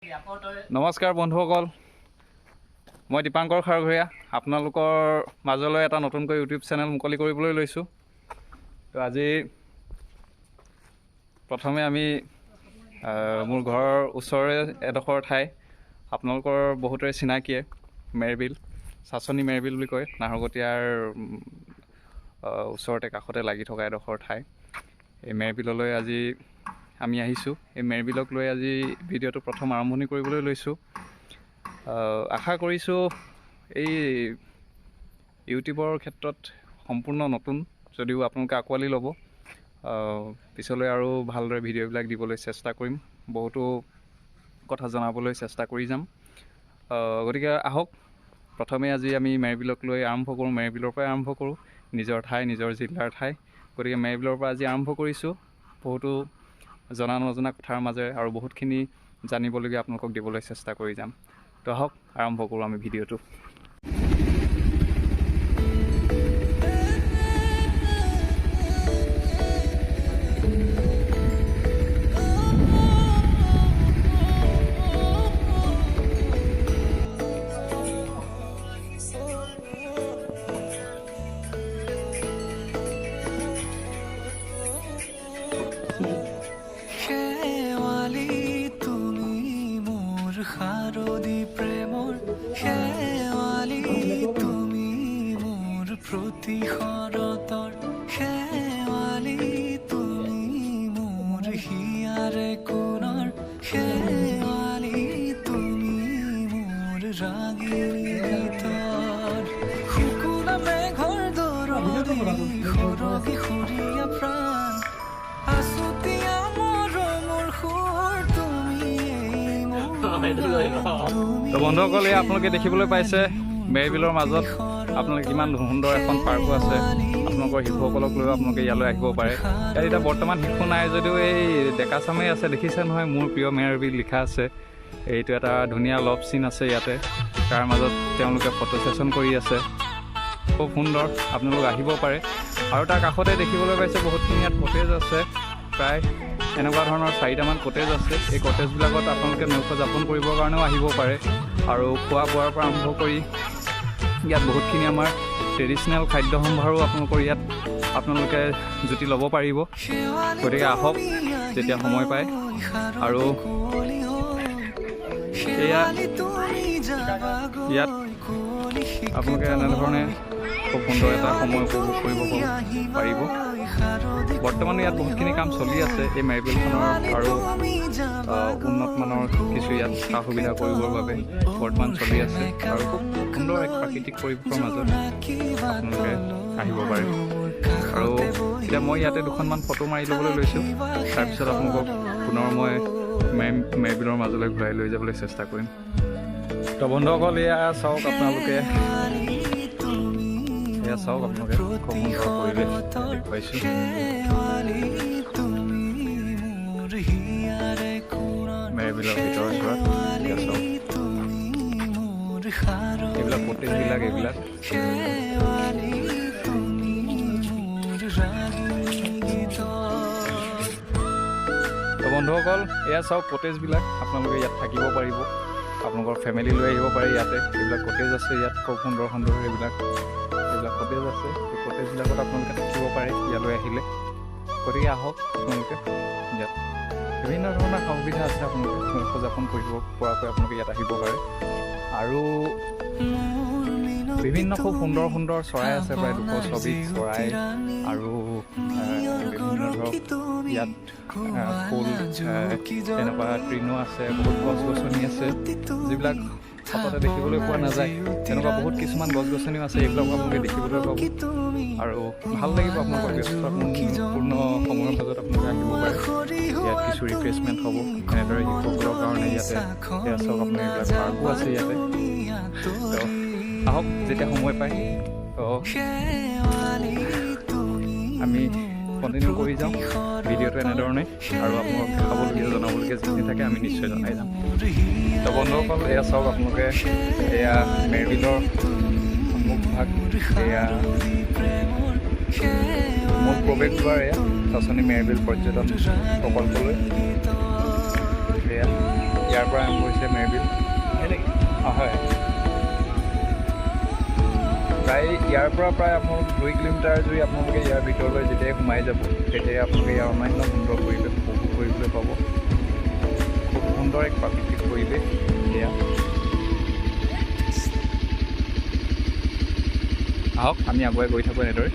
নমস্কাৰ বন্ধুসকল, মই দীপাংকৰ খাৰঘৰীয়া আপোনালোকৰ মাজলৈ এটা নতুনকৈ ইউটিউব চেনেল মুকলি কৰিবলৈ লৈছোঁ। তো আজি প্ৰথমে আমি মোৰ ঘৰৰ ওচৰৰে এডোখৰ ঠাই, আপোনালোকৰ বহুতৰে চিনাকিয়ে, মেৰবিল, চাচনি মেৰবিল বুলি কয়, নাহৰকটীয়াৰ ওচৰতে কাষতে লাগি থকা এডোখৰ ঠাই। এই মেৰবিললৈ আজি আমি আহিছোঁ। এই মেৰবিলক লৈ আজি ভিডিঅ'টো প্ৰথম আৰম্ভণি কৰিবলৈ লৈছোঁ। আশা কৰিছোঁ এই ইউটিউবৰ ক্ষেত্ৰত সম্পূৰ্ণ নতুন যদিও আপোনালোকে আঁকোৱালি ল'ব। পিছলৈ আৰু ভালদৰে ভিডিঅ'বিলাক দিবলৈ চেষ্টা কৰিম, বহুতো কথা জনাবলৈ চেষ্টা কৰি যাম। গতিকে আহক, প্ৰথমে আজি আমি মেৰবিলক লৈ আৰম্ভ কৰোঁ, মেৰবিলৰ পৰাই আৰম্ভ কৰোঁ, নিজৰ ঠাই, নিজৰ জিলাৰ ঠাই। গতিকে মেৰবিলৰ পৰা আজি আৰম্ভ কৰিছোঁ, বহুতো জনা নজনা কথাৰ মাজেৰে আৰু বহুতখিনি জানিবলগীয়া আপোনালোকক দিবলৈ চেষ্টা কৰি যাম। তো আহক আৰম্ভ কৰোঁ আমি ভিডিঅ'টো। শাৰদী প্ৰেমৰ শেৱালি তুমি মোৰ প্ৰতি শৰতৰ শেৱালি তুমি মোৰ হিয়াৰে কোণৰ শেৱালি তুমি মোৰ ৰাগিনী গীতৰ শুকুলা মেঘৰ দৰদী সৰগী সুৰীয়া প্ৰাণ আছুতীয়া মৰমৰ সুৰ তুমি। তো বন্ধুসকল, এই আপোনালোকে দেখিবলৈ পাইছে মেৰবিলৰ মাজত আপোনালোকে কিমান সুন্দৰ এখন পাৰ্কো আছে। আপোনালোকৰ শিশুসকলক লৈও আপোনালোকে ইয়ালৈ আহিব পাৰে। ইয়াত এতিয়া বৰ্তমান শিশু নাই যদিও এই ডেকা চামেই আছে, দেখিছে নহয়, মোৰ প্ৰিয় মেৰবিল লিখা আছে। এইটো এটা ধুনীয়া লভ চিন আছে ইয়াতে, তাৰ মাজত তেওঁলোকে ফটো ছেশ্যন কৰি আছে। খুব সুন্দৰ, আপোনালোক আহিব পাৰে। আৰু তাৰ কাষতে দেখিবলৈ পাইছে বহুতখিনি ইয়াত কটেজ আছে, প্ৰায় এনেকুৱা ধৰণৰ চাৰিটামান কটেজ আছে। এই কটেজবিলাকত আপোনালোকে নৈশ যাপন কৰিবৰ কাৰণেও আহিব পাৰে। আৰু খোৱা বোৱাৰ পৰা আৰম্ভ কৰি ইয়াত বহুতখিনি আমাৰ ট্ৰেডিশ্যনেল খাদ্য সম্ভাৰো আপোনালোকৰ ইয়াত আপোনালোকে জুতি ল'ব পাৰিব। গতিকে আহক যেতিয়া সময় পায়। আৰু এয়া ইয়াত আপোনালোকে এনেধৰণে খুব সুন্দৰ এটা সময় উপভোগ কৰিব পাৰিব। বৰ্তমান ইয়াত বহুতখিনি কাম চলি আছে এই মেৰবিলখনৰ, আৰু উন্নত মানৰ কিছু ইয়াত সা সুবিধা কৰিবৰ বাবে বৰ্তমান চলি আছে। আৰু খুব সুন্দৰ এক প্ৰাকৃতিক পৰিৱেশৰ মাজত আপোনালোকে আহিব পাৰে। আৰু এতিয়া মই ইয়াতে দুখনমান ফটো মাৰি ল'বলৈ লৈছোঁ, তাৰপিছত আপোনালোকক পুনৰ মই মেৰবিলৰ মাজলৈ ঘূৰাই লৈ যাবলৈ চেষ্টা কৰিম। তো বন্ধুসকল, এয়া চাওক আপোনালোকে, এয়া চাওক আপোনালোকে খুব সুন্দৰ পৰিৱেশ দেখুৱাইছোঁ। মেৰবিলৰ ভিতৰৰ চোৱাত এয়া চাওক, এইবিলাক কটেজবিলাক, এইবিলাক তো বন্ধুসকল, এয়া চাওক কটেজবিলাক, আপোনালোকে ইয়াত থাকিব পাৰিব, আপোনালোকৰ ফেমিলি লৈ আহিব পাৰে ইয়াতে। এইবিলাক কটেজ আছে ইয়াত, খুব সুন্দৰ সুন্দৰ এইবিলাক কটেজ আছে। এই কটেজবিলাকত আপোনালোকে থাকিব পাৰে ইয়ালৈ আহিলে। গতিকে আহক আপোনালোকে, ইয়াত বিভিন্ন ধৰণৰ সা সুবিধা আছে, আপোনালোকে নৈশ যাপন কৰিব পৰাকৈ আপোনালোকে ইয়াত আহিব পাৰে। আৰু বিভিন্ন খুব সুন্দৰ সুন্দৰ চৰাই আছে, প্ৰায় 226 চৰাই। আৰু বিভিন্ন ধৰক ইয়াত ফুল, তেনেকুৱা তৃণ আছে, বহুত গছ গছনি আছে, যিবিলাক সততে দেখিবলৈ পোৱা নাযায়। তেনেকুৱা বহুত কিছুমান গছ গছনিও আছে, এইবিলাক আপোনালোকে দেখিবলৈ পাব। আৰু ভাল লাগিব আপোনালোকৰ ব্যস্তপূৰ্ণ সময়ৰ মাজত আপোনালোকে আহিব পাৰে। ইয়াত কিছু ৰিফ্ৰেছমেণ্ট হ'ব এনেদৰে শিশুসকলৰ কাৰণে ইয়াতে। এয়া চাওক আপোনাৰ এইবিলাক পাৰ্কো আছে ইয়াতে। তো আহক যেতিয়া সময় পায়। তো আমি কণ্টিনিউ কৰি যাওঁ ভিডিঅ'টো এনেধৰণে, আৰু আপোনালোক দেখাবলগীয়া জনাবলগীয়া যিখিনি থাকে আমি নিশ্চয় জনাই যাম। তো বন্ধুসকল, এয়া চাওক আপোনালোকে, এয়া মেৰবিলৰ সন্মুখভাগ, এয়া মূল প্ৰৱেশদ্বাৰ, এয়া চাচনি মেৰবিল পৰ্যটন প্ৰকল্পলৈ। এয়া ইয়াৰ পৰা আৰম্ভ হৈছে মেৰবিল। অঁ হয়, প্ৰায় ইয়াৰ পৰা প্ৰায় আপোনালোক 2 কিলোমিটাৰ জুৰি আপোনালোকে ইয়াৰ ভিতৰলৈ যেতিয়াই সোমাই যাব, তেতিয়াই আপোনালোকে ইয়াৰ অনন্য সুন্দৰ পৰিৱেশ উপভোগ কৰিবলৈ পাব। খুব সুন্দৰ এক প্ৰাকৃতিক পৰিৱেশ এয়া। আহক, আমি আগুৱাই গৈ থাকোঁ এনেদৰে।